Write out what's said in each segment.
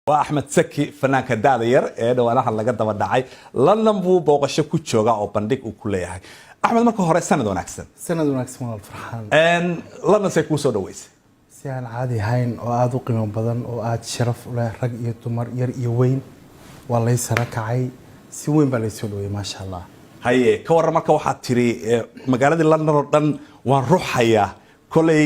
Waa Axmed Saki, fanaanka daada yar ee dhawaanahan laga daba dhacay. London buu booqasho ku jooga oo bandhig uu ku leeyahay. Axmed, marka hore sanad wanaagsan. Sanad wanaagsan, walaal Farxaan. London say kuu soo dhaweysay? Si aan caadi ahayn oo aada u qiimo badan oo aada sharaf u leh, rag iyo dumar, yar iyo weyn waa lay sara kacay. Si weyn baa laysoo dhaweeyey, maasha Allah. Haye, ka warran marka? Waxaad tiri magaaladii London oo dhan waan ruxayaa. Koley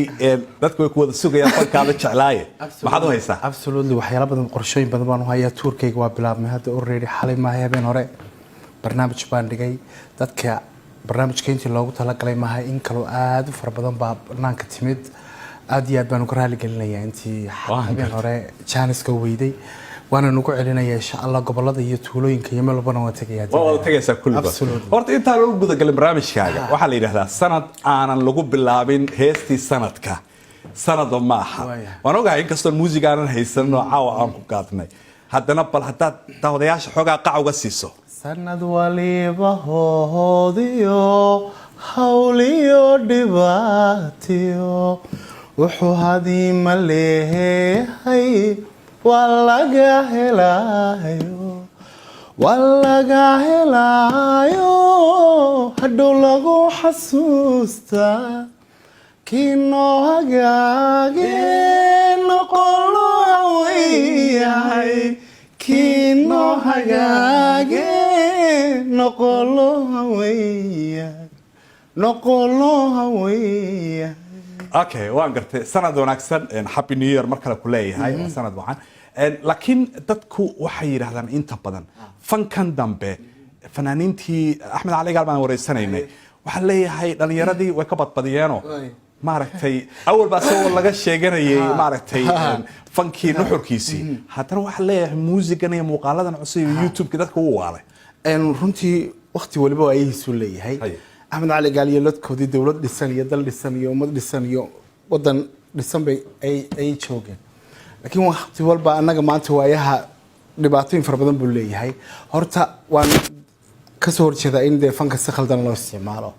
dadku way ku wada sugayaan, fankaada jeclaaye. Maxaad u haysaa? Absolutely, waxyaala badan, qorshooyin badan baan u hayaa. Tour-kayga waa bilaabmay hadda already. Xalay maahay, habeen hore barnaamij baan dhigay. Dadka barnaamijka intii loogu talagalay maahay, in kaloo aada u fara badan baa banaanka timid. Aada iyo aad baan uga raali gelinayaa intii habeen hore jaaniska weyday, waana nugu celinaya insha Allah. Gobolada iyo tuulooyinka iyo meel walbana waan tegayaa. Waa wada tegaysaa kulliba. Absolutely. Horta intaan lagu gudagalin barnaamijkaaga, waxaa la yidhahdaa sanad aanan lagu bilaabin heestii sanadka sanadba ma aha. Waan ogahay, inkastoon muusig aanan haysanin oo caawa aan ku gaadnay, haddana bal haddaad daawadayaasha xoogaa qac uga siiso. Sanad waliba hoodiyo hawliyo dhibaatiyo wuxuu hadiima leeyahay, waa laga helaayo, waa laga helaayo. Hadhow lagu xasuustaa kii noo hagaage noqolo haweyahay, kii noo hagaage noqolo haweyahay, noqolo haweyahay. Okay, waan gartay. Sanad wanaagsan, happy new year mar kale ku leeyahay. Waa sanad wacan. Laakiin dadku waxay yidhahdaan inta badan fankan dambe fanaaniintii, Axmed Cali Gaal baan wareysanaynay, waxaan leeyahay dhalinyaradii way ka badbadiyeenoo maaragtay awal baa isagoo laga sheeganayay maaragtay fankii nuxurkiisii, haddana waxaa leeyahay muusigan iyo muuqaaladan cusub iyo YouTube-ka dadka u waalay. Runtii waqti waliba waa ayahiisuu leeyahay. Axmed Cali Gaal iyo ladkoodii dowlad dhisan iyo dal dhisan iyo ummad dhisan iyo wadan dhisan bay ay joogeen, laakiin waqti walba annaga maanta waayaha dhibaatooyin fara badan buu leeyahay. Horta waan kasoo horjeedaa in dee fanka si khaldan loo isticmaalo,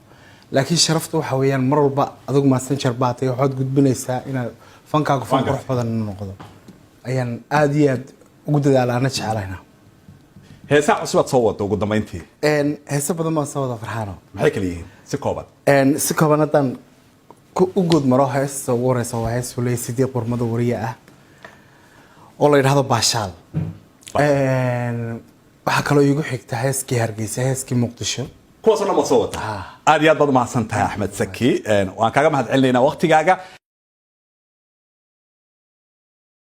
laakiin sharafta waxa weeyaan mar walba adigu messenger baatay waxaad gudbinaysaa inaad fankaagu fan qurux badan noqdo. Ayaan aada iyo aad ugu dadaala ana jeclayna. Heesaa cusubaad soo wada ugu dambeyntii? Heese badan baan soo wada, Farxaano. Maxay kala yihiin si kooban? Si kooban haddaan u guud maro, heesta ugu horeysa waa hees uu leeyahay Sidiiq Warmado, wariye ah, oo la yidhahdo Baashaal. Waxaa kaloo iigu xigta heeskii Hargeysa, heeskii Muqdisho. Kuwaasoo dhan baad soo wataa. Aad iyo aad baad umahadsan tahay, Axmed Saki. Waan kaaga mahad celinaynaa waqtigaaga.